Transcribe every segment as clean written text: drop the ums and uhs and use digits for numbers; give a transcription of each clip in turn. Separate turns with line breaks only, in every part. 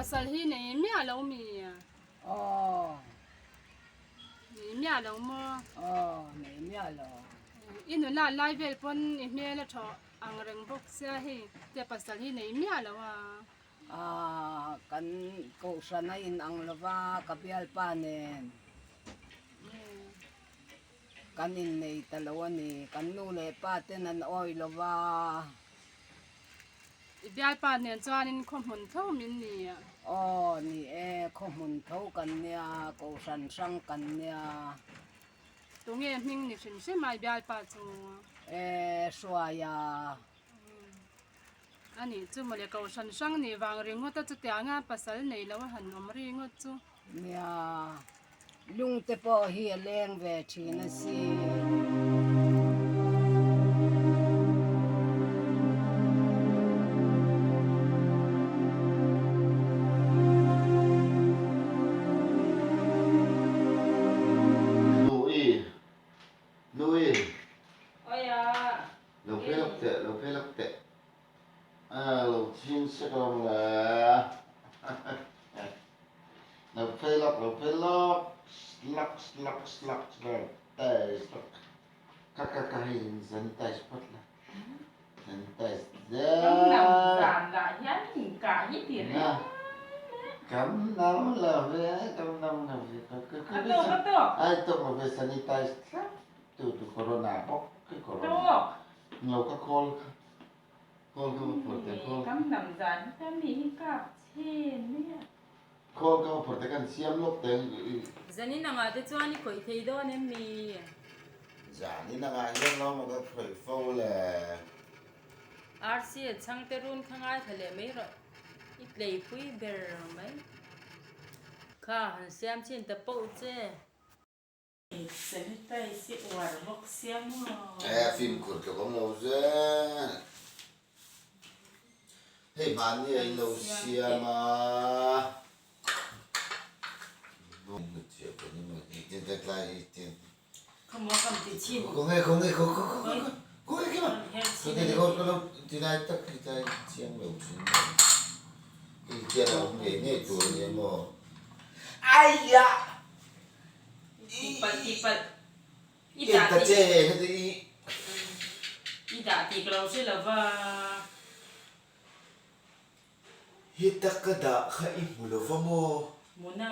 Pasal hi nei miah lo mi?
Aw.
Nei miah lo maw?
Aw, nei miah lo.
I nula lai vel pawn i hmel a thawh ang reng bawk sia hei tia pasal hi nei miah lo a.
Aaa, kan kohhran a in ang lo va, ka bialpa nen kan innei ta lo a ni. Kan nu leh pa ten an awih lo va.
I bialpa nen chuanin khawhmun tho min ni a.
Aw, ni e, khawhmun tho kan nia, kohhran hrang kan nia.
Tunge hming ni hrim hrim a i bialpa chu?
E, Hruaia.
A nih chu mawle, kohhran hrang nih vang ringawt a chutianga pasal nei lo a han awm ringawt chu.
Nia, lungte pawh hi a leng ve thin a si.
Nui, nui.
Aia.
Lo phei lawk teh, lo phei lawk teh. A lo chhing sek lo le. Lo phei lawk, lo phei lawk. Slak, slak, slak, slak, tai, slak. Ka ka ka hei sanitize phawt la. Sanitize zel.
Kam nam zan lah hian inkah hi ti reng
reng. Kam nam lo ve, kam nam lo ve. Ka ka ka.
A tawk, a tawk.
Ai tawk lo ve, sanitize thlap. Tu tu corona bawk khi corona.
Tawk.
Nglo ka call kha. Call ka va phur teh call.
Kam nam zan hi ta mi hi kap chhe mai a.
Call ka va phur teh kan siam lawk teh.
Zanin angah te chuan i khawih thei dawn em mi?
Zanin angah hian lo maw ka khawih fo le.
RC a chhangte run kha ngaithla leh mai rawh. I tleipui ber mai. Kha han siam chin ta poh che. Sanitize i uar bawk sia maw?
E fimkhur tluk awm lo zel. Hei hmanni a in lo siam a. Khawnge khawnge khaw khaw khaw khawnge kima khaw tilai tak hi tlai chiang lo thin i tiang a awm ngei ngei tur a nia maw. Aiah!
Tihpalh tihpalh i
I
dah
ta
tih
che heti i.
I dah tih ka lo hre lo va.
Heta ka dah kha i hmu lo va maw?
Muna.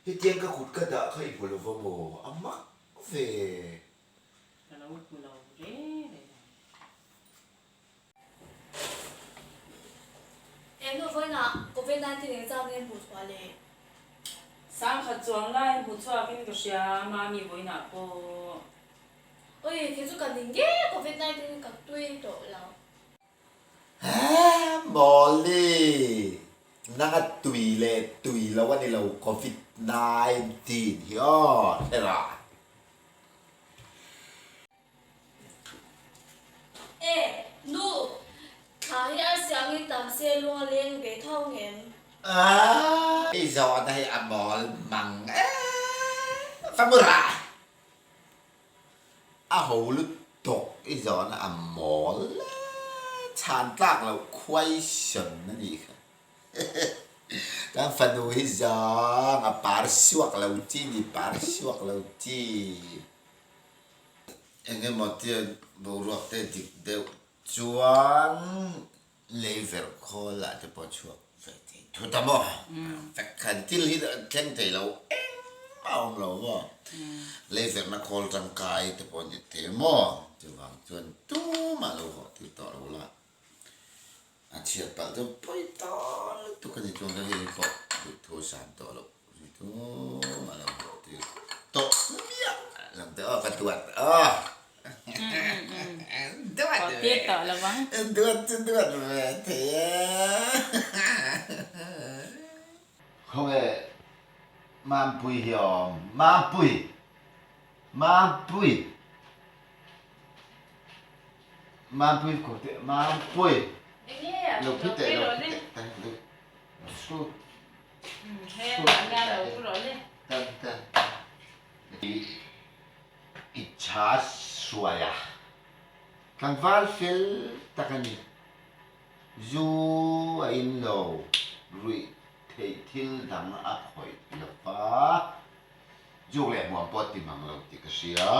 Hetiang ka kut ka dah kha i hmu lo va maw? A mak ve.
Ka lo hmu lo reng reng.
Eng hnu vawiinah Covid 19 exam nge hmuh chhuah le?
Sangkhat chuang lai hmu chhuakin ka hria Mami vawiinah pawh.
Oi, kei chu ka ning nge Covid 19 ka tui tawh lo.
Haa Mawli, nanga tui leh tui lo a ni lo Covid 19 hi aw hre rah.
E, nu, thla hi a siangin tam se lung a leng ve tho ngem?
A, i zawhna hi a mawl mang e, Famura! A ho lutuk i zawhna a mawl e, chhan tlak loh question a nih kha. Kan fanu hi zawng a par suak lo chi ni, par suak lo chi. Eng emaw tia boruak te dik deuh chuan lei verh khawl ah te pawh chhuak ve thei thut a maw? Fek khan thil hi thleng thei lo engmah a awm lo maw? Lei verhna khawl tangkai te pawh ni thei maw? Chuvang chuan tumah lo hawh tir tawh lo la, a chhiat palh chuan pawi tawh lutuk a ni chuan ka hei pawh duhthu a sam tawh loh ni tumah lo hawh tir tawh miah lam te aw ka duat aw duat
ve tawh lo vang
duat chu duat ve thei e khawnge Mampui hi a awm Mampui Mampui Mampui kawr teh Mampui lo phi teh lo phi teh tan lo su su tan tan i tha suai a tlangval fel tak a ni zu a in lo. Ruih theih thil dang a khawih lo va, juk leh hmuam pawh ti mang lo tih ka hria.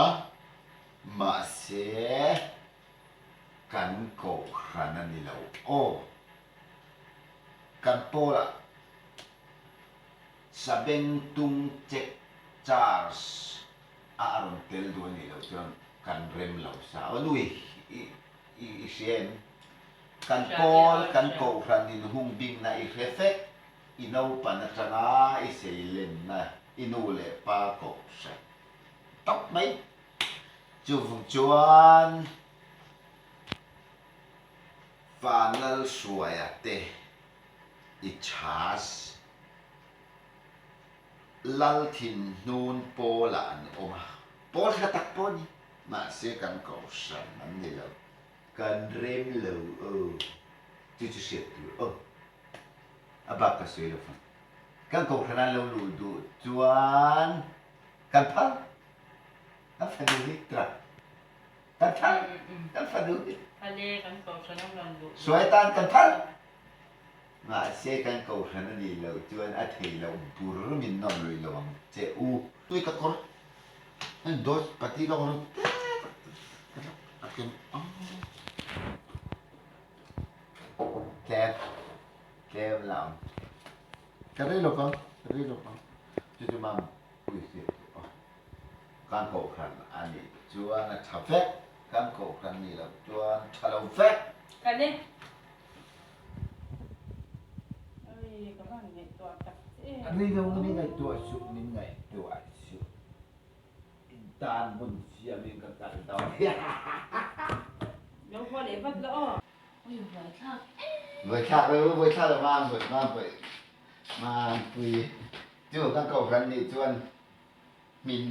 Mahse, kan kohhran a ni lo aw. Kan pawlah Sabengtung check charge a a rawn tel duh a nih loh chuan kan rem lo sa. Aw nui i i hria em? Kan pawl kan kohhran in hung bingna i hre fek, i naupan atanga i seilenna i nu leh pa kohhran tawp mai. Chuvang chuan Vanlalhruaia te i chhas Lalthinhnun pawlah an awm a, pawl tha tak pawh a ni. Mahse kan kohhran an ni lo, kan rem lo aw, chu chu hriat tur aw. A bak ka sawi lo fang. Kan kohhran an lo luh duh chuan kan phal, kan fanu hi tra, kan phal, kan fanu hi.
Phal e, kan kohhran an rawn luh duh.
Suai tan kan phal. Mahse kan kohhran a nih loh chuan a thei loh bur min nawr lui lo ang che u. Tui ka kawr an dawt pati ka kawr te tak a ken ang. Tlem tlem la ang. Ka rei lo vang ka rei lo vang chu chu mam pui hriat tur aw. Kan kohhran a nih chuan a tha vek kan kohhran nih loh chuan tha lo vek.
Kan e. Oi, ka van ngaihtuah tak che em.
Rei lo min ngaihtuah suh, min ngaihtuah suh. In tan hmun siamin ka kal dawn.
Lo haw leh vat la aw.
Oi, buaithlak em.
Buaithlak lo, buaithlak lo mam pui, mam pui, mam pui. Chu kan kohhran nih chuan hmin,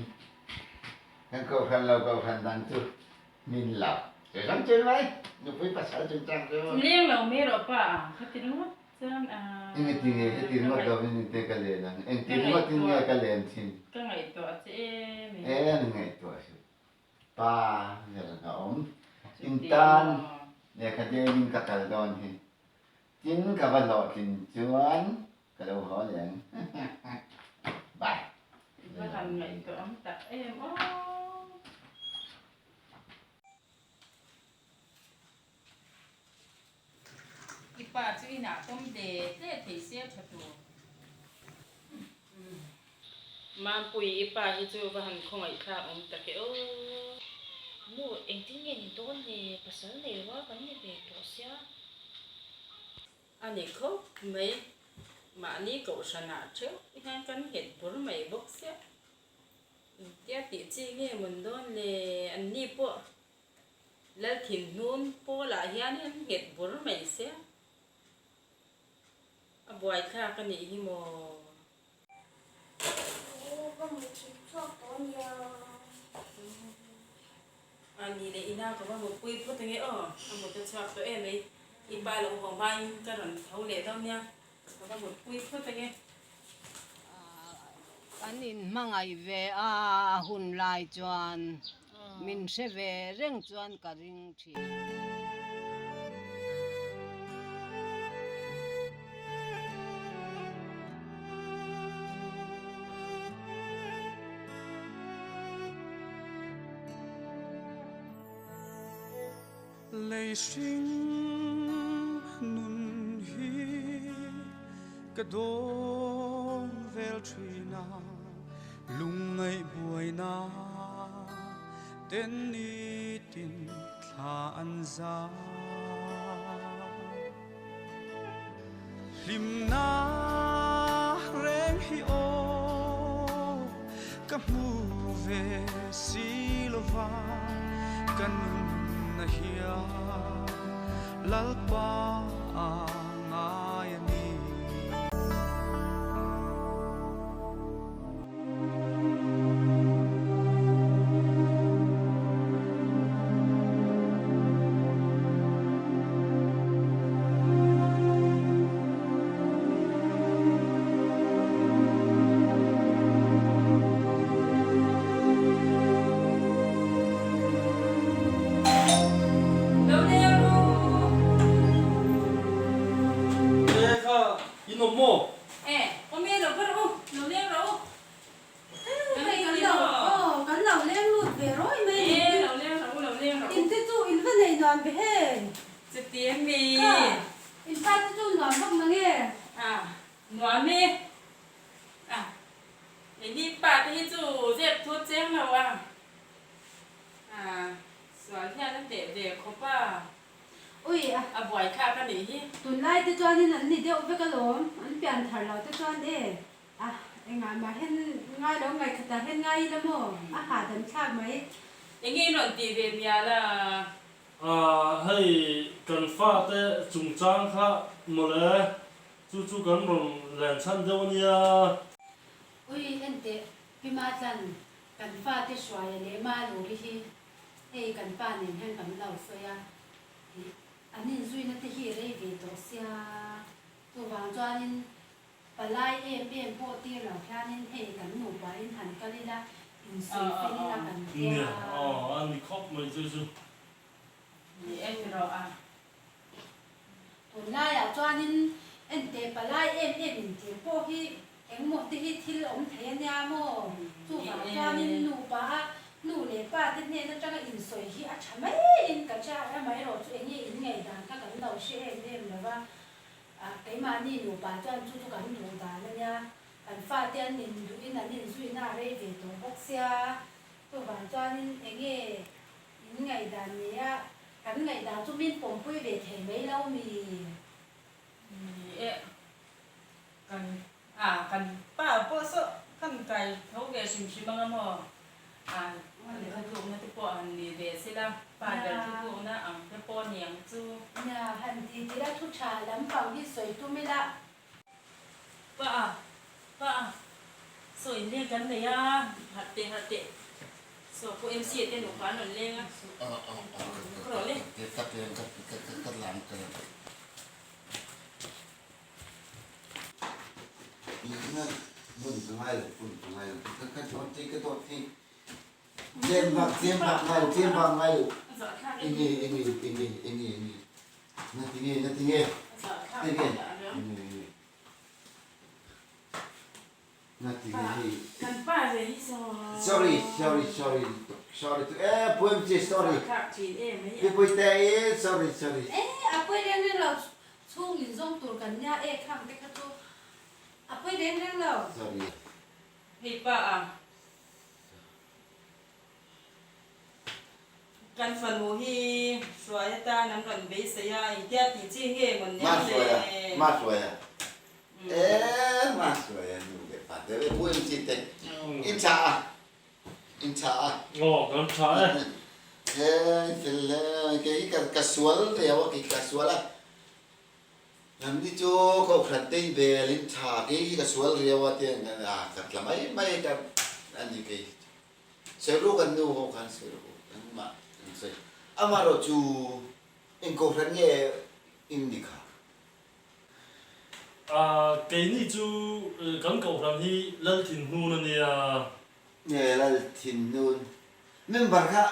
kan kohhran lo kohhran dang chu Min lo. Che ram chen mai, nupui pasal chungchang chu.
Leng lo mai rawh pa a, khati ringawt chuan a.
Engati nge heti ringawt lovin engte ka len ang? Engti ringawtin nge ka len thin?
Ka ngaihtuah che em e.
E an ngaihtuah suh. Pa ber ka awm. In tan lehkha dengin ka kal dawn hi. Tin ka va hlawhtlin chuan ka lo haw leh ang. Bye.
I va han ngaihtuah awm tak em aw. I pa chu inah pawm hle hle thei se tha tur. Mampui i pa hi chu va han khawngaih thlak awm tak e aw.
Nu, engtin nge ni dawn le? Pasal nei rual kan ni ve tawh sia.
A ni khawp mai. Mahni kohhranah theuh hian kan nghet bur mai bawk sia. Engtia tih chi nge mawn dawn le? Anni pawh Lalthinhnun pawlah hian an nghet bur mai sia. A buaithlak a nih hi maw?
Aw ka mut thil chhuak tawh a nia.
A ni leh ina ka va mutpui phawt ange aw, a mut a chhuak tawh em mai. I pa lo haw hmain ka rawn tho leh dawn nia, ka va mutpui phawt ange.
Kan inhmangaih ve a hun lai chuan min hre ve reng chuan ka ring thin.
Lei hring nun hi ka dawng vel thin a, lungngaih buaina ten nitin thla an zar. Hlimna reng hi aw ka hmu ve si lova ka nunna hian Lalpa a ngai a ni.
Lo leng ru.
Ui a.
A buai thlak a nih hi.
Tunlai te chuanin an ni deuh vek alawm, an pian thar lo te chuan e a engah mah hian ngai lo ngaihkhatah hian ngai ila maw a hahdam thlak mai.
Enge i rawn tih ve mial a?
Ahh hei kan fate chungchang kha mawle chu chu kan rawn len chhan deuh a nia.
Ui enteh Pi Matlan kan fate hruaia leh Maluri hi hei kan pa nen hian kan lo sawi a, ih an inzuina te hi rei ve tawh sia, chuvang chuanin palai em em pawh tir lo hianin hei kan nupa in han kal ila insawi fel ila kan tia.
Nia, aw a ni khawp mai chu chu.
Ni eng rawh a.
Tunlaiah chuanin enteh palai em em intir pawh hi Engmaw te hi thil awm thei a nia maw? Chuvang chuanin nupa a nu leh pa te hnen atanga insawi hi a tha maiin ka hria a, amaherawhchu eng nge in ngaihdan kha kan lo hre em em lo va, keimahni nupa chuan chu chu kan duh dan a nia, kan fate an induhin an inzuina a rei ve tawh bawk sia, chuvang chuanin eng nge in ngaihdan ni a, kan ngaihdan chu min pawmpui ve thei mai lo mi?
Ni e, kan a kan pa pawh saw kan kai tho ve hrim hrim anga maw a lehkha tlukna te pawh han ni ve sela pa ber thu tlukna ang te pawh ni ang chu.
Nia, han ti tila thu tha lampang hi sawi tum ila.
Pa a, pa a, saw inleng kan nei a, harh teh harh teh, saw pu MC a te nupa an rawn leng a, ka rawn le.
Ka peng ka ka lam ka lam. Hmun ka ngai lo, hmun ka ngai lo, ka ka dawt thei ka dawt thei. Tlem bak tlem bak ngai lo, tlem bak ngai lo. Enge enge enge enge enge. Na tinge na tinge. Tinge. Enge enge. Na tinge hei.
Kan pa ve hi saw.
Sorry sorry sorry sorry tu e poem che sorry.
Thlak thin e mai.
Pi pui te i sorry sorry.
E a pawi reng reng lo chhung in zawng tur kan nia e khang te kha chu a pawi reng reng lo.
Sorry.
Hei pa a. Kan fanu hi hruai atan an rawn beisei a, engtia tih chi nge maw nia
le? Mahruaia, Mahruaia, e Mahruaia nu leh pa te ve pu MC te in tha a, in tha a.
Aw kan tha e.
E fel hle mai, kei hi ka sual riau a, kei ka sual a, Nangni chu kohhran te in bel in tha, kei hi ka sual riau a tiang a ka tla mai mai ka a ni kei hi chu. Sawiru kan nu ho khan sawiru engmah an sawi. Amaherawh chu eng kohhran nge in ni kha?
Keini chu kan kohhran hi Lalthinhnun a nia.
Nge Lalthinhnun member kha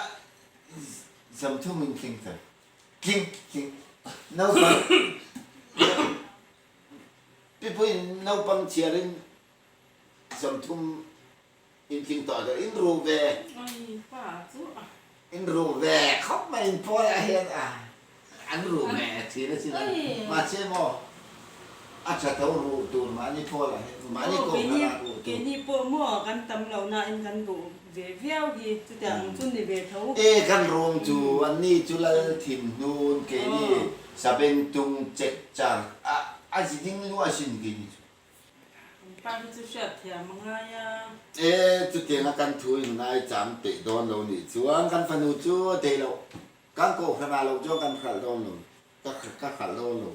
Zamthum in tling ta. Tling tling naupang Pipuiin naupang chhiarin Zamthum In tling tawh lo, in ru ve. In ru ve khawp mai in pawl ah hian a an ru ve thin a sin a. Mahse maw a tha tho ru tur mahni pawl ah hian mahni kohhran ah ru tur.
Keini pawh maw kan tam lo na in kan ru ve viau hi chutiang ang chu ni ve tho.
E kan rum chu an ni chu lal thin hnun keini sabengtung chek char a a zi ding luah sin keini chu.
Kan pa hi chu hriat thiam a ngai a.
E, chutianga kan thu in ngai chang peih dawn lo nih chuan kan fanu chu a thei loh. Kan kohhran ah lo chuan kan hralh dawn lo, ka ka hralh dawn lo.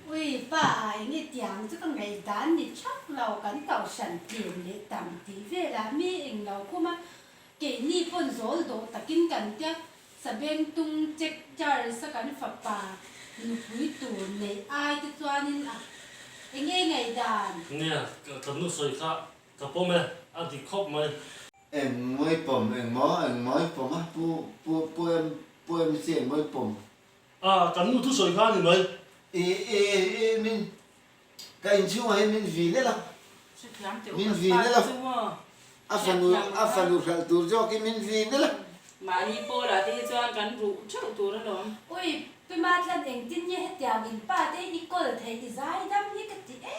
Ui, pa a eng i tiang chu ka ngaihdan ni thak lo, kan kohhran tlem leh tam tih velah mi eng lo khum a, keini pawn zawl dawh takin kan tia Sabengtung check Charles a kan fapa nupui tur neih ai te chuanin a enge ngaihdan?
Nia, ka nu sawi kha ka pawm e, a dik khawp mai.
Eng mawi pawm, eng maw, eng mawi pawm a, pu, pu, pu em, pu MC eng mawi pawm.
A, kan nu thusawi kha a ni mai.
I, i, i, min, ka inchhungah hian min vin el a, min vin el a, a fanu, a fanu hralh tur zawkin min vin el a.
Mahni pawlah te hi chuan kan ruh theuh tur alawm.
Ui, Pi Matlan engtin nge hetiang in pa te i kawl thei i zai dam hi ka ti e,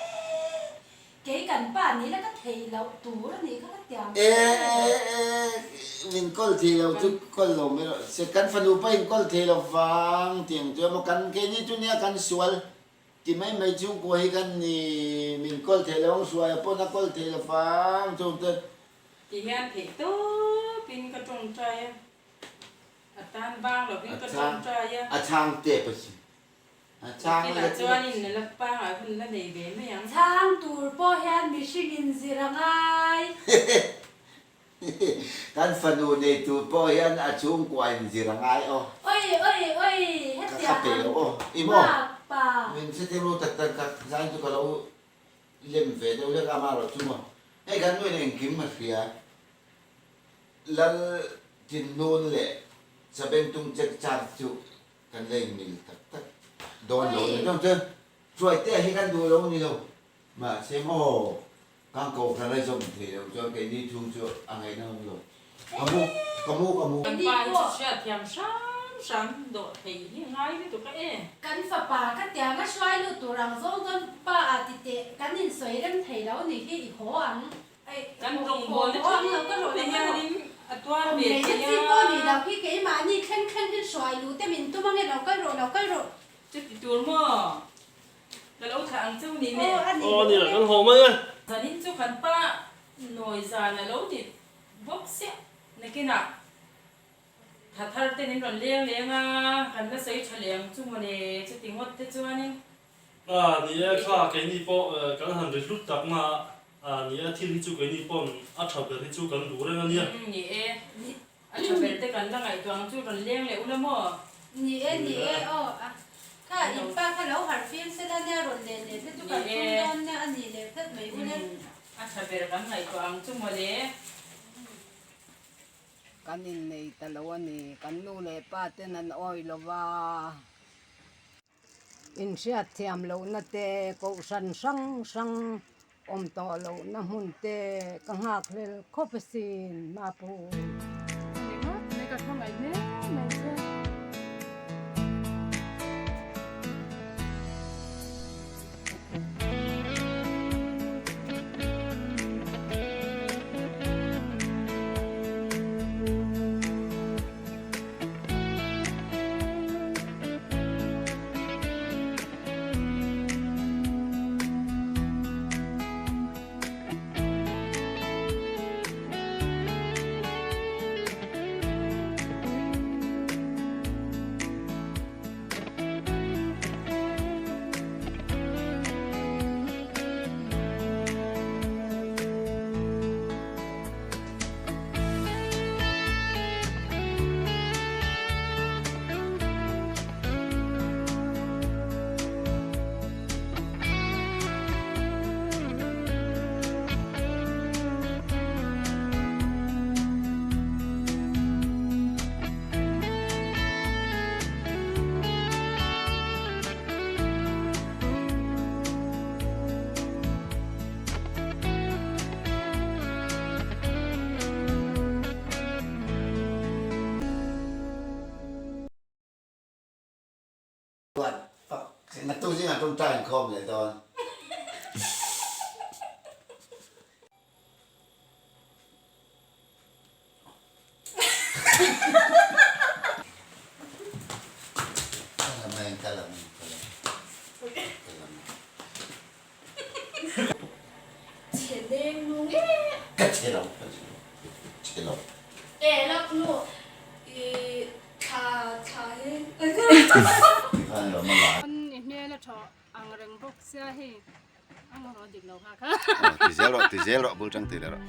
kei kan pa ni la ka thei loh tur a nih kha ka tiang
E, e, e, min. kawl thei lo chu kawl lo mai rawh se. Kan fanu pawh in kawl thei lo vang tih ang chu emaw kan keini chu nia kan sual ti mai mai chhungkua hi kan ni min kawl thei lo ang hruaia pawn a kawl thei lo vang chung te.
Ti hian theih tawpin ka tawngtai a, a tan bang lovin ka tawngtai a.
A chhang tep a si. A chhang
Nakinah chuan in la pangai hun la nei ve mai ang.
Chhang tur pawh hian mihring in zir a ngai.
Kan fanu nei tur pawh hian a chhungkua in zir a ngai aw.
Oi oi oi
hetiang ang
makpa.
Min hre ru tak tak ka zain chu ka lo lem ve deuh hlek a amaherawh chu maw hei kan nuin engkim a hria Lal Tinhnun leh Sabengtung chek char chu Kan la inmil tak tak dawn lo ni dawn chuan Hruaitea hi kan duh lo ni lo. Mahse maw kan kohhran a zawm thei lo chuan keini chhung chu a ngaihna awm lo. Ka mu, ka mu, ka mu.
Kan pa hi chu hriatthiam hram hram dawh theih hi ngai lutuk a e.
Kan fapa ka tiang a hruai lut tur ang zawng chuan pa ah ti teh kan insawi rem thei lo ni hi i haw ang.
Kan rawngbawlna thleng te hianin a tuar ve thei a.
Chi pawh ni lo hi keimahni thleng thleng hian hruai luh te min tum ange lo kal rawh lo kal rawh.
Chuti tur maw? Ka lo thlah ang cheu ni ne.
Aw a ni la kan haw mai e.
Zanin chu kan pa nawi zan a lo ni bawk siah nakinah tha thar ten in rawn leng leng a kan la sawi tha leh ang chu mawle chuti ngawt te chuanin.
A ni e kha keini pawh kan han ri hlut tak na a ni e thil hi chu keini pawn a tha ber hi chu kan duh reng a nia.
Umm ni e, a tha ber te kan la ngaihtuah ang chu rawn leng leh ula maw?
Ni e ni e aw a kha in pa kha lo harh fim sela nia rawn len leh te chu kan tum dawn nia a ni leh phet mai ule.
A tha ber kan ngaihtuah ang chu mawle.
Kan innei ta lo a ni, kan nu leh pa ten an awi lo va. Inhriatthiam lohna te, kohhran hrang hrang awm tawh lohna hmun te ka nghak hlel khawp asin Mapu.
Ringawt mai ka khawngaih hle mai che.
Chuan pak naktuk zingah tawngtai inkhawm leh dawn.
Chhe leng nu nge?
Ka chhe lo, ka chhe lo, chhe lo.
E lak nu i thla thla hi.
Tikhan lo ma la.
I hmel a thaw ang reng bawk sia hei a ngaw dik lo kha kha.
Ti zel rawh, ti zel rawh, bul tang ti leh rawh.